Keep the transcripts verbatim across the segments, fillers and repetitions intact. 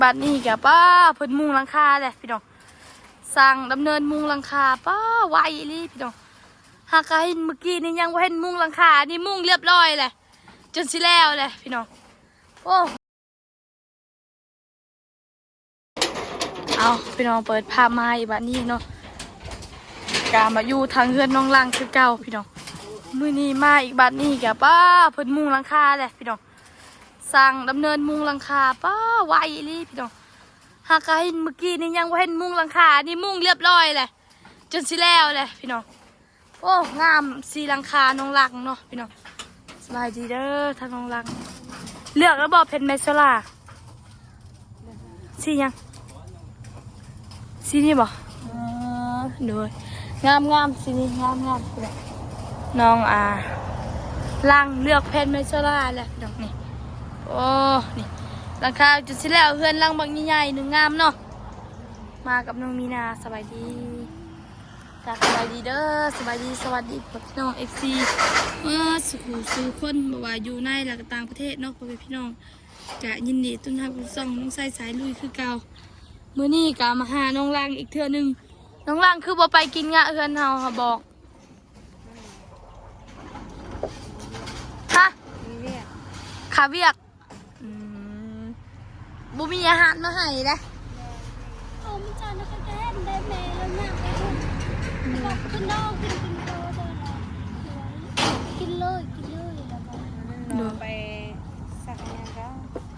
บัดนี้ก็ป้า เพิ่นมุงหลังคาแหละพี่น้อง สั่งดำเนินมุงหลังคา ป้า ไวอีหลีพี่น้อง หากะเห็นเมื่อกี้นี่ยังบ่เห็นมุงหลังคา นี่มุงเรียบร้อยแหละ จนสิแล้วแหละพี่น้อง โอ้ เอาพี่น้อง เปิดภาพมาอีกบัดนี้เนาะ กะมาอยู่ทางเฮือนน้องหลังคือเก่าพี่น้อง มื้อนี้มาอีกบัดนี้ก็ป้า เพิ่นมุงหลังคาแหละพี่น้อง สั่งดำเนินมุงหลังคา ป้า ไวอีหลีพี่น้อง หากะเห็นเมื่อกี้นี่ยังบ่เห็นมุงหลังคา นี่มุงเรียบร้อยแหละ จนสิแล้วแหละพี่น้อง โอ้ งามสีหลังคาน้องหลังเนาะพี่น้อง สบายดีเด้อทางน้องหลัง เลือกแล้วบ่ เพนเมโซล่า สีหยัง สีนี้บ่ อ๋อ โดย งามงาม สีนี้งามงาม น้อง อ่า หลังเลือกเพนเมโซล่าแหละพี่น้อง นี่ โอ้ นี่ หลังคาจนสิแล้ว เฮือนหลังบักใหญ่ๆหนึ่ง งามเนาะ มากับน้องมีนา สบายดี จ้ะ สบายดีเด้อ สบายดี สวัสดีพี่น้อง เอฟซี เออ สู่ผู้สู่คน บ่ว่าอยู่ในและก็ต่างประเทศเนาะ พ่อแม่พี่น้อง กะยินดีต้อนรับสู่ช่องน้องไส้สายลุยคือเก่า มื้อนี้กะมาหาน้องหลังอีกเทื่อหนึ่ง น้องหลังคือบ่ไปกินงะเฮือนเฮาหาบอก ฮะ มีเวียก คาเวียก อืม บ่มีอาหารมาให้เด้ เอามันจานแล้วก็จะเห็นได้แม่แล้วย่างไปพุ่น บอกขึ้นนอกขึ้นกินโตโตแล้ว กินเลย กินเลย แล้วก็ เดี๋ยวไปสักอย่างก็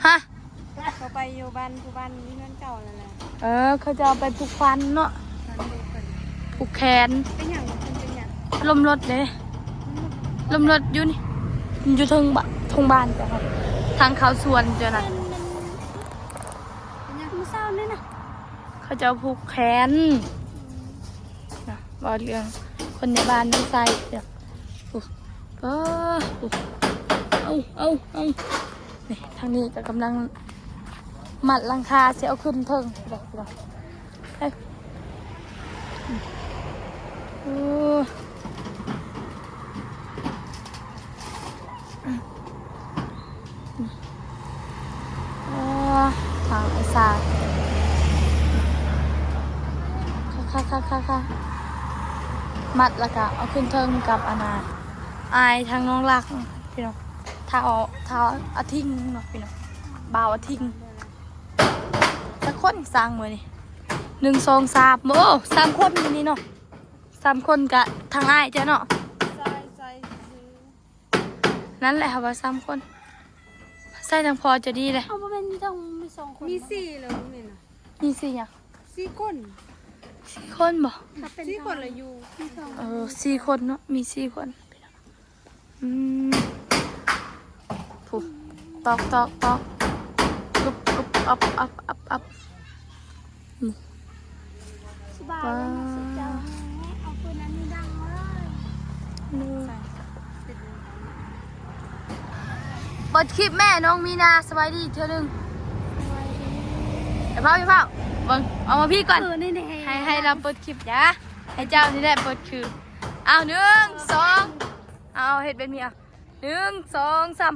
ฮะ เขาไปอยู่บ้านผู้บ้านนี้เพื่อนเก่าแล้วแหละ เออ เขาจะเอาไปผูกพันเนาะ ผูกแขน เป็นอย่างมันเป็นอย่าง ล้มรถเด้ ล้มรถอยู่นี่ อยู่เทิงบ้าน เทิงบ้านจ้ะ ทางเข้าสวนจ้ะนะ เป็นอย่างมื้อเช้านี่นะ เขาจะเอาผูกแขนนะ เว้าเรื่องคนในบ้านไม่ใช่เด้อ โอ้ โอ้ โอ้ เอา เอา เอา นี่ ทางนี้ก็กำลังมัดหลังคาสิเอาขึ้นเทิง เดี๋ยว เดี๋ยว เฮ้ย โอ้ โอ้ ทางไอ้สาก ค่ะ ค่ะ ค่ะ ค่ะ ค่ะ มัดแล้วก็เอาขึ้นเทิงกับอันน่ะ อายทางน้องรัก พี่น้อง เท้า เท้าอาทิงเนาะ พี่น้อง บ่าวอาทิง จักคนสร้างมื้อนี่ หนึ่ง สอง สาม โอ้ สามคนมื้อนี้เนาะ สามคนกะทางอ้ายเจ้าเนาะ ใช่ ใช่ นั่นแหละค่ะว่าสามคน ใส่ทางพอจะดีเลย เอาบ่แม่นมีต้องมีสองคน มีสี่เหรอ บ่แม่นน่ะ มีสี่หยัง สี่คน สี่คนบ่ ถ้าเป็น สี่คนละอยู่ มีสอง เออ สี่คนเนาะ มีสี่คน อืม ผู้ ตอก ตอก ตอก กึบ กึบ อับ อับ อับ อับ อืม สบายเลยนะ ว้า สุดยอด เอาปืนอันนี้ดังเลย เปิดคลิปแม่น้องมีนา สบายดีอีกเทื่อหนึ่ง ไอ้พ่อ พี่พ่อ เบิ่ง เอามาพี่ก่อน เออ นี่ๆ ให้ ให้เราเปิดคลิปจ้ะ ให้เจ้านี่แหละเปิดคลิป เอา หนึ่ง สอง เอา เฮ็ดแบบนี้ เอา หนึ่ง สอง สาม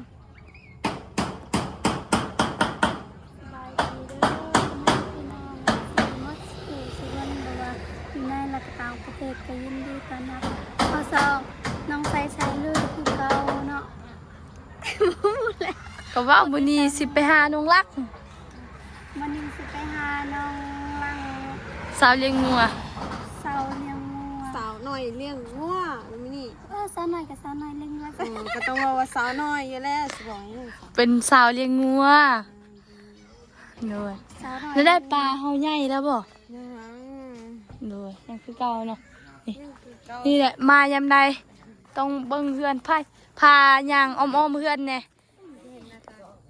สบายดีเด้อ พี่น้อง สิมาสู่สุวรรณ บ่ว่าอยู่ในและก็ต่างประเทศ ก็ยินดีต้อนรับเข้าสู่ช่องน้องไส้สายลุยคือเก่าเนาะ ก็ว่ามื้อนี้สิไปหาน้องรัก มื้อนี้สิไปหาน้องหลัง สาวเลี้ยงงัว สาวเลี้ยงงัว สาวน้อยเลี้ยงงัว มื้อนี้ เออ สาวน้อยกับสาวน้อยเลี้ยงงัว เออ ก็ต้องว่า ว่าสาวน้อยอยู่แล้ว สิบอกให้ฟัง เป็นสาวเลี้ยงงัว โดย สาวน้อย แล้วได้ปลาเฮาใหญ่แล้วบ่ ยัง โดย ยังคือเก่าเนาะ นี่ ยังคือเก่า นี่แหละ มายามใด ต้องเบิ่งเฮือน พา พาย่างอ้อมๆเฮือนแหน่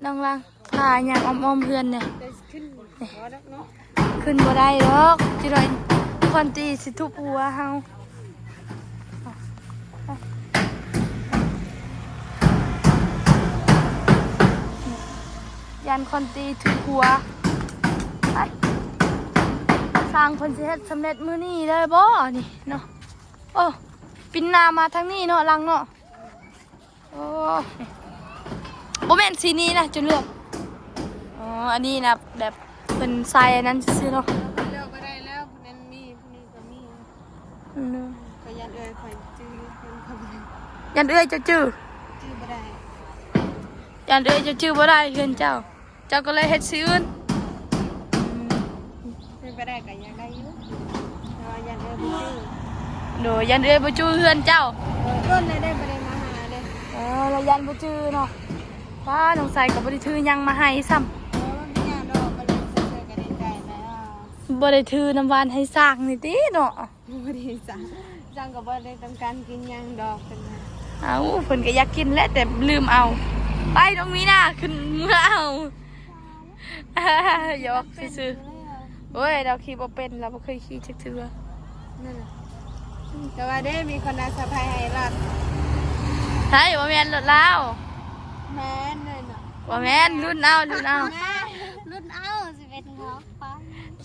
น้องหลัง พาย่างอ้อมๆเฮือนแหน่ ขึ้นบ่ได้ดอก จิหน่อย คอนตีสิทุบหัวเฮา ย่านคอนตีทุบหัว ไป สร้างเพิ่นสิเฮ็ดสำเร็จมื้อนี้เลยบ่นี่เนาะ โอ้ ปินหน้ามาทางนี้เนาะ หลังเนาะ โอ้ บ่แม่นสีนี้นะ จะเลือก อ๋อ อันนี้นะ แบบ พิ่นใส่อันนั้นซื่อๆเนาะ เลือกบ่ได้แล้ว ผู้นั้นมี ผู้นี้ก็มี อืม ก็ย่านเอื้อยข่อยจื้อเพิ่นเข้าไป ย่านเอื้อยเจ้าจื้อ จื้อบ่ได้ ย่านเอื้อยเจ้าจื้อบ่ได้เฮือนเจ้า เจ้าก็เลยเฮ็ดซื่ออื่น เป็นไปได้ก็อยากได้อยู่ แต่ว่าย่านเอื้อยบ่จื้อ โดย ย่านเอื้อยบ่จื้อเฮือนเจ้า เออ โดนเลยได้บ่ได้มาหาเลย เออ แล้วย่านบ่จื้อเนาะ ป้า น้องใสก็บ่ได้ถือหยังมาให้ซ้ำ เออ มันเป็นหยังดอก บ่ได้ซื้อก็ดีใจแล้ว บ่ได้ถือน้ำหวานให้สร้างนี่ติเนาะ บ่ได้สร้าง สร้างก็บ่ได้ต้องการกินหยังดอก เป็นหยัง เอ้า เพิ่นก็อยากกินแหละ แต่ลืมเอา ไป น้องมีนา ขึ้นเมือเอา หยอกซื่อๆ โอ้ย เราขี่บ่เป็น เราบ่เคยขี่จักเทื่อ นั่นน่ะ แต่ว่าเด้ มีคนเอาสะพายให้รถ ใช่ บ่แม่นรถลาว แม่นเลยเนาะ บ่แม่น รุ่นเอา รุ่นเอา แม่น รุ่นเอา สิเป็นของไผ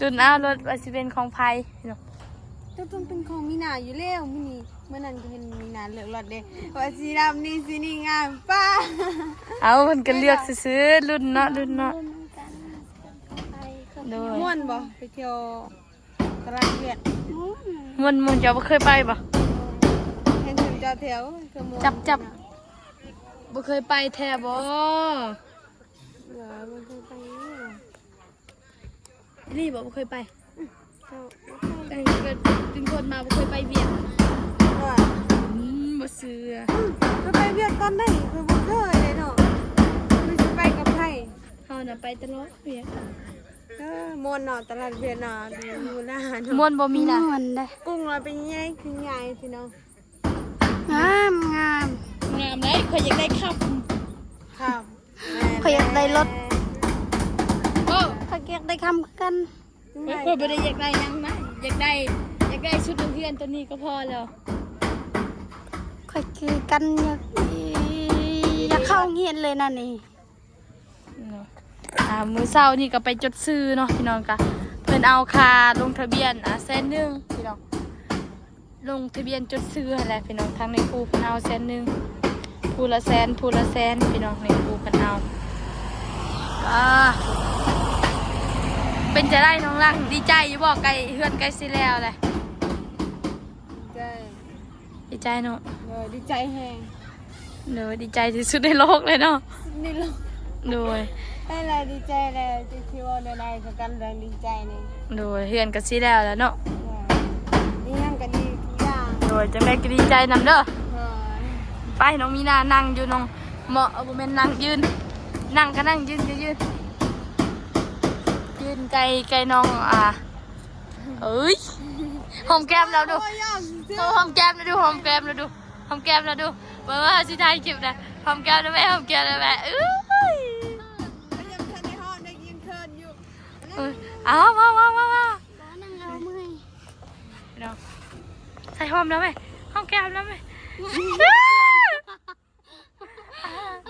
รุ่นเอา รถว่าสิเป็นของไผเนาะ ก็ต้องเป็นของมีนาอยู่แล้ว มื้อนี้ มื้อนั้นก็เห็นมีนาเลือกรถเด้ ว่าสีดำนี่ สีนี่งาม ป้า เอา เพิ่นก็เลือกซื่อๆ รุ่นเนาะ รุ่นเนาะ รุ่นกัน โดย ม่วนบ่ ไปเที่ยวตลาดเวียด ม่วน ม่วน เจ้าบ่เคยไปบ่ เห็นถึงจอแถว คือม่วน จับ จับ นะ บ่เคยไปแท้บ่ เออ บ่เคยไป นี่บ่ บ่เคยไป อืม เจ้าบ่เคย แต่เกิดเป็นคนมาบ่เคยไปเวียด ว่า อืม บ่เชื่อ อืม เคยไปเวียดตอนไหน เคยบ่เคยเลยเนาะ มันสิไปกับไผ เฮาน่ะไปตลอดเวียด เออ ม่วนเนาะ ตลาดเวียดเนาะ ดูอยู่หน้าเนาะ ม่วนบ่มีนะ ม่วนเด้ กุ้งเราเป็นไง คือใหญ่พี่น้อง งาม งาม งามเลย ข้อยอยากได้ขับ ครับ ข้อยอยากได้รถ โอ้ ข้อยอยากได้คำคือกัน เฮ้ย ข้อยบ่ได้อยากได้หยังนะ อยากได้ อยากได้ชุดนักเรียนตัวนี้ก็พอแล้ว ข้อยคือกัน อยาก อยากเข้าโรงเรียนเลยนะนี่ เนาะ อ่า มื้อเช้านี่ก็ไปจดชื่อเนาะพี่น้อง กะเพิ่นเอาค่าลงทะเบียน อ่า แสนหนึ่งพี่น้อง ลงทะเบียนจดชื่อหั้นแหละพี่น้อง ทางในครูเพิ่นเอาแสนหนึ่ง ผู้ละแสน ผู้ละแสน พี่น้อง ในครูเพิ่นเอา อ่า เป็นจะได้น้องหลัง ดีใจอยู่บ่ ใกล้ เฮือนใกล้สิแล้วแหละ ดีใจ ดีใจเนาะ เออ ดีใจแฮง โดย ดีใจที่สุดในโลกเลยเนาะ ในโลก โดย ได้แล้ว ดีใจแล้ว ที่ ที่ว่าได้ได้คือกันเรื่องดีใจนี่ โดย เฮือนก็สิแล้วแหละเนาะ เออ อีหยังก็ดีทุกอย่าง โดย จังใดก็ดีใจนำเด้อ เออ ไป น้องมีนานั่งอยู่ น้องเมาะ เออ บ่แม่นนั่งยืน นั่งก็นั่ง ยืนก็ยืน ยืนใกล้ ใกล้น้อง อ่า เอ้ย หอมแก้มเราดู โอ้ย ยอม หอมแก้มเราดู หอมแก้มเราดู หอมแก้มเราดู เบิ่งว่าสิถ่ายคลิปนะ หอมแก้มได้ไหม หอมแก้มได้ไหม เอ้ย ยังทันได้ฮอดได้ยินเคินอยู่ เอ้ย เอา มา มา มา มา นั่งเอาเมื่อย เนาะ ใส่หอมแล้วไหม หอมแก้มแล้วไหม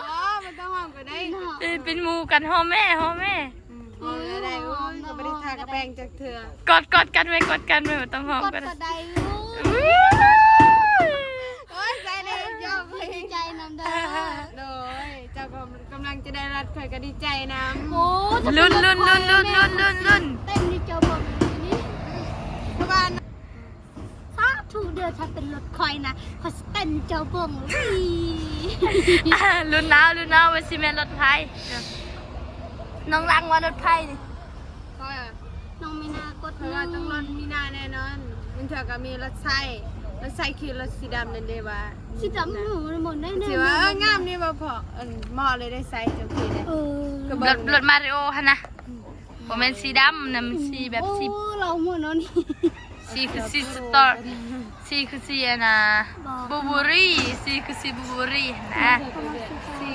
อ๋อ มันต้องหอมก็ได้ เนาะ เอ้ย เป็นหมู่กัน หอมแม่ หอมแม่ อืม หอมแล้วได้ โอ้ย ก็บ่ได้ทากระแป้งจักเทื่อ กอด กอดกันไว้ กอดกันไว้ บ่ต้องหอมก็ได้ กอดก็ได้อยู่ อื้อ โอ้ย ใจเด็ดยอมเลย ดีใจนำเด้อ โดย เจ้าก็กำลังจะได้รถ ข้อยก็ดีใจนำ โอ้ ถ้าเป็นรถ ลุ้น ลุ้น ข้อย ลุ้น เนี่ย ลุ้น ลุ้น ลุ้น เต้นนี่เจ้าเบิ่งนี่ เพราะว่า สาธุเด้อ ถ้าเป็นรถข้อยนะ ข้อยสิเต้นเจ้าเบิ่ง อ่ะ ลุ้นเอา ลุ้นเอา ว่าสิแม่นรถไผ น้องหลังว่ารถไผนี่ ข้อยอะ น้องมีนากด ข้อยว่าต้องรถมีนาแน่นอน มันเถื่อก็มีรถไซ รถไซคือรถสีดำนั่นเด้ว่า สีดำหนูหมดได้แน่ สิว่า เออ งามนี่บ่พอ เออ เหมาะเลยได้ไซเจ้าพี่เนี่ย เออ ก็เบิ่ง รถ รถมาริโอหั่นนะ บ่แม่นสีดำนะ มันสีแบบสี โอ้ เราหมดแล้วนี่ สีคือสีสตอ สีคือสีอันน่ะ บอก บลูเบอร์รี่ สีคือสีบลูเบอร์รี่หั่นนะ สี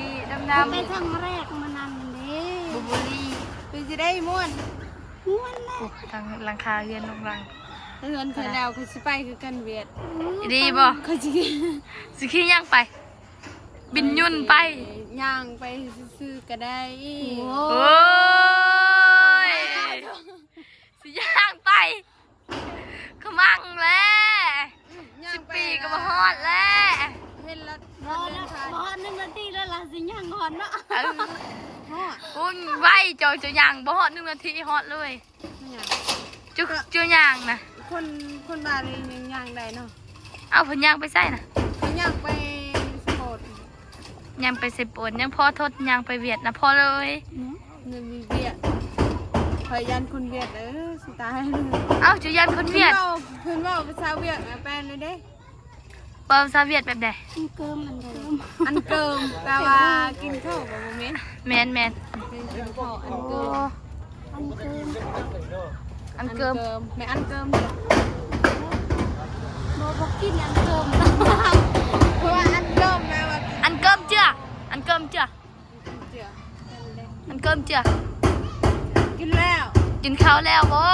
ดำๆ ไปครั้งแรกมานั่นเด้ บลูเบอร์รี่ เป็นจะได้ม่วน ม่วนแหละ โอ้ ทางหลังคาเฮือนน้องหลัง เฮือนเพิ่นแล้ว คือสิไปคือกันเวียด ดีบ่ เขาสิ สิขี่ย่างไป บินยุ่นไป ย่างไปซื่อๆก็ได้ โอ้ โอ้ย สิย่างไป ขมังแหละ ย่างไป สิบปีก็บ่ฮอดแหละ เห็นรถ บ่ฮอดนะ บ่ฮอดหนึ่งนาทีแล้วล่ะ สิย่างฮอดเนาะ เออ ฮอด อุ้ย ไว เจ้า เจ้าย่างบ่ฮอดหนึ่งนาทีฮอดเลย เนี่ย เจ้า เจ้าย่างนะ คน คนบ้านนี่ยังย่างได้เนาะ เอา เพิ่นย่างไปไสนะ เพิ่นย่างไปสปอร์ต ย่างไปไซโปน ยังพอทน ย่างไปเวียดนะ พอเลย เนาะ เงินมีเวียด ข้อยย่านคนเวียด เออ สิตาย เอ้า เจ้าย่านคนเวียด เพิ่นเว้า เพิ่นเว้าภาษาเวียดนะ แปลเลยเด้ เว้าภาษาเวียดแบบใด อันเกิม อันเกิม อันเกิม แปลว่ากินข้าวบ่ บ่แม่น แม่น แม่น เป็นกินข้าว อันเกิม อันเกิม อันเกิม แม่นอันเกิมเด้อ บ่ บ่กินอันเกิม เพราะว่าอันเกิมแปลว่ากิน อันเกิมเจือ อันเกิมเจือ เจือ อันเกิมเจือ กินแล้ว กินข้าวแล้วบ่ แ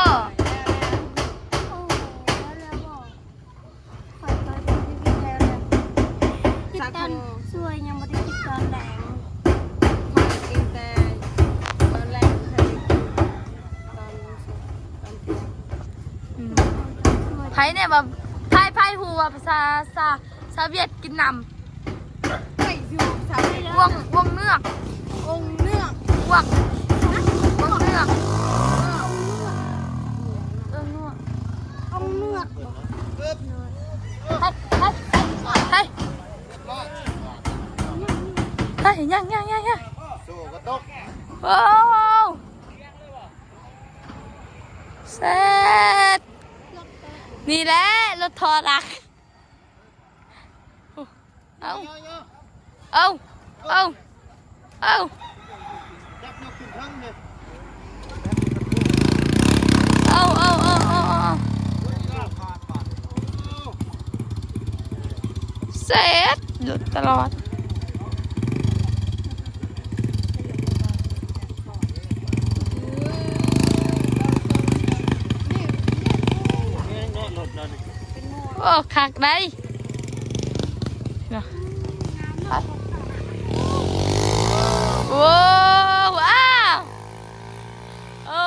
ล้ว โอ้โห แล้วบ่ ข้อยก็ยังบ่ได้กินแล้วแหละ กินตอนสวย ยังบ่ได้กินตอนแลง ข้อยกินแต่ตอนแลง ข้อยกินตอนสวย ตอนเที่ยง อืม ไผเนี่ยว่า ไผ ไผฮู้ว่าภาษา ซา ซาเวียดกินน้ำ ไผอยู่ภาษาเวียด วง วงเงือก องค์เงือก วง วงเงือก เออ เงือก องค์เงือก เฮ้ย เฮ้ย เฮ้ย เฮ้ย ย่าง ย่าง ย่าง ย่าง สู้กระตก โอ้ เสร็จ นี่แหละ รถทอรัก เอา เอา เอา เอา จับยกขึ้นเทิงเลย เอา เอา เอา เอา เอา เอา เสร็จ หลุดตลอด โอ้ คักได้เนาะ โอ้ ว้าว โอ้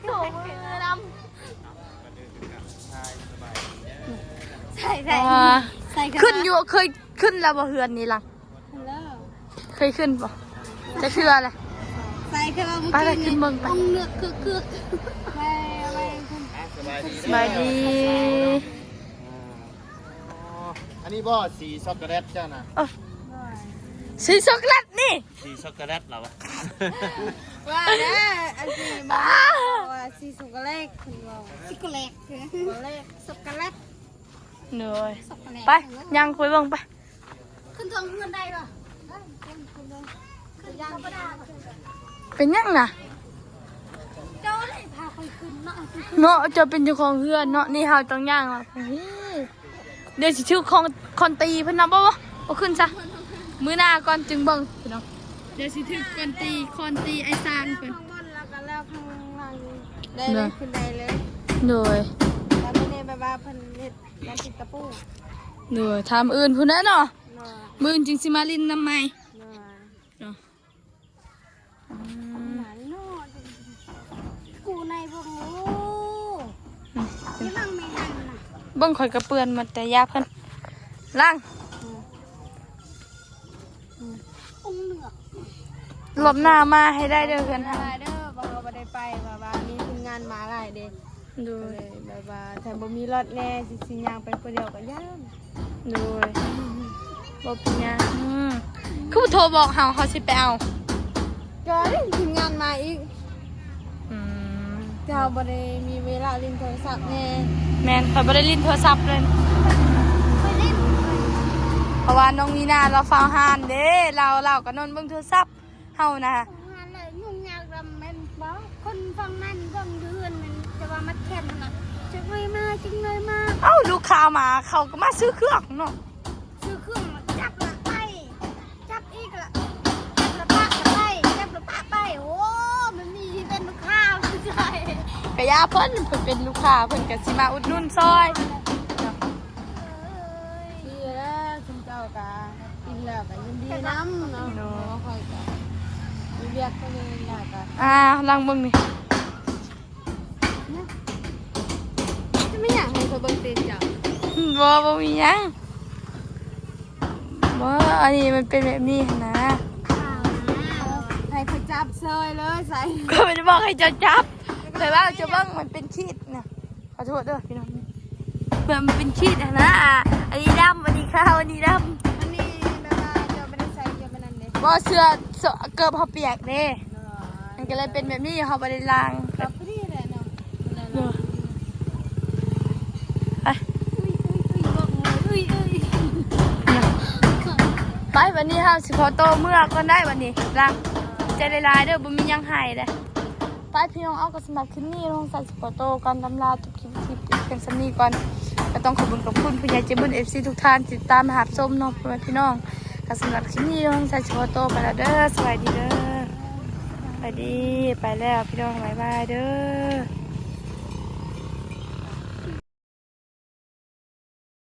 โถมือดำ ใส่ ใส่ อ่า ใส่ ขึ้นอยู่ เคยขึ้นแล้วบ่ เฮือนนี่ล่ะ แล้ว เคยขึ้นบ่ จะเชื่อเลย ใส่ คือว่าเมื่อ ไป ไป กี้ ขึ้นเบิ่งไป องค์เงือกคึกๆ ไป ไป ขึ้น อ่ะ สบายดี สบายดี อ๋อ อันนี้บ่ สีช็อกโกแลตเจ้านะ เออ สีช็อกโกแลตนี่ สีช็อกโกแลตเหรอวะ ว่าแล้ว อันนี้มา อ้า ว่าสีช็อกโกแลต คุณบอก ช็อกโกแลต ช็อกโกแลต ช็อกโกแลต เหนื่อย ช็อกโกแลต ไป ย่างไปเบิ่งไป ขึ้นเทิงเฮือนได้ปะ ขึ้นธรรมดาปะ เป็นหยังนะ เจ้าเลยพาข้อยขึ้นเนาะ เนาะ เจ้าเป็นเจ้าของเฮือนเนาะ นี่เฮาต้องย่างละ เฮ้ย เดี๋ยวสิถือของ คอนตีเพิ่นนะ บ่ บ่ บ่ขึ้นซะ มื้อหน้าก่อนจึงเบิ่งพี่น้อง เดี๋ยวสิถือคอนตี คอนตีไอ้ซานเพิ่น ข้างบนแล้วก็แล้วข้างล่าง ได้เลย เด้อ ขึ้นได้เลย โดย แล้วมื้อนี้แบบว่าเพิ่นเฮ็ด น้ำพริกตะปู โดย ถามอื่นพุ้นแหละเนาะ เนาะ มื้ออื่นจึงสิมาลินนำใหม่ เนาะ เนาะ อืม หมาเนาะ กูในเบิ่ง โอ้ อืม นี่มั่งแม่นั่นน่ะ เบิ่งข่อยกะเปื้อนหมด แต่ยาเพิ่นล้าง อืม อืม องค์เหลือก รอบหน้ามาให้ได้เด้อเฮือนเฮา ได้เด้อ บ่ บ่ได้ไป ว่า ว่ามีทีมงานมาหลายเด้ โดย ก็เลยแบบว่าถ้าบ่มีรถแน่ สิ สิย่างไปผู้เดียวก็ย้าน โดย บ่เป็นหยัง อืม คือบ่โทรบอกเฮา เฮาสิไปเอา ก็ได้ทีมงานมาอีก อืม เจ้าบ่ได้มีเวลาเล่นโทรศัพท์แน่ แม่น ข้อยบ่ได้เล่นโทรศัพท์เลย ไปเล่น เพราะว่าน้องมีนาลาวฟ้าวฮานเด้ ลาว ลาวก็นอนเบิ่งโทรศัพท์ เฮานะ งานเลยยุ่งยากลำแม่นบ่ คนฟังนั่นฟังเดือนมันจะว่ามัดแขนนะ จักหน่อยมา จักหน่อยมา เอ้า ลูกค้ามา เขาก็มาซื้อเครื่องเนาะ ซื้อเครื่องมาจับละไป จับอีกละ จับละปะละไป จับละปะไป โอ้ มันมีที่เป็นลูกค้าผู้ชาย กะยาเพิ่น เพิ่นเป็นลูกค้า เพิ่นก็สิมาอุดหนุนซอย ดีแล้ว ชุมเจ้ากะกินแล้วกะยินดีนำเนาะ โดย บ่ค่อยกะมีเวียกก็มีอยากกะ อ่า ลองเบิ่งนี่ จะไม่อยากให้เขาเบิ่งตีนเจ้า บ่ บ่มีหยัง ว่าอันนี้มันเป็นแบบนี้นะ ให้เขาจับเซยเลยใส่ ก็ไม่ได้บอกให้เจ้าจับแต่ว่าจะเบิ่งมันเป็นขีดนะขอโทษเด้อพี่น้องแบบมันเป็นขีดนะอ่ะอันนี้ดำอันนี้ขาวอันนี้ดำ อันนี้แบบว่าจะไม่ได้ใส่เยอะขนาดนี้ บ่เสื้อเสื้อเกิบเขาเปียกเด้มันก็เลยเป็นแบบนี้เขาบ่ได้ล้าง ก็พอดีแหละเนาะ เด้อไป อุ้ยอุ้ยอุ้ยบอกเลยอุ้ยอุ้ย ไปวันนี้เฮาสิขอโตเมือก่อนได้วันนี้ล้างใจหลายๆเด้อบ่มีหยังให้เด้อไปพี่น้องเอาก็สำหรับคลิปนี้น้องใส่สิขอโตก่อนลำลาทุกคลิปคลิปเป็นสำนี้ก่อนก็ต้องขอบคุณขอบคุณผู้ใหญ่ใจบุญ เอฟซี ทุกท่านติดตามมารับชมเนาะพ่อแม่พี่น้องก็สำหรับคลิปนี้น้องใส่สิขอโตไปแล้วเด้อสวัสดีเด้อสวัสดีไปแล้วพี่น้องบ๊ายบายเด้อ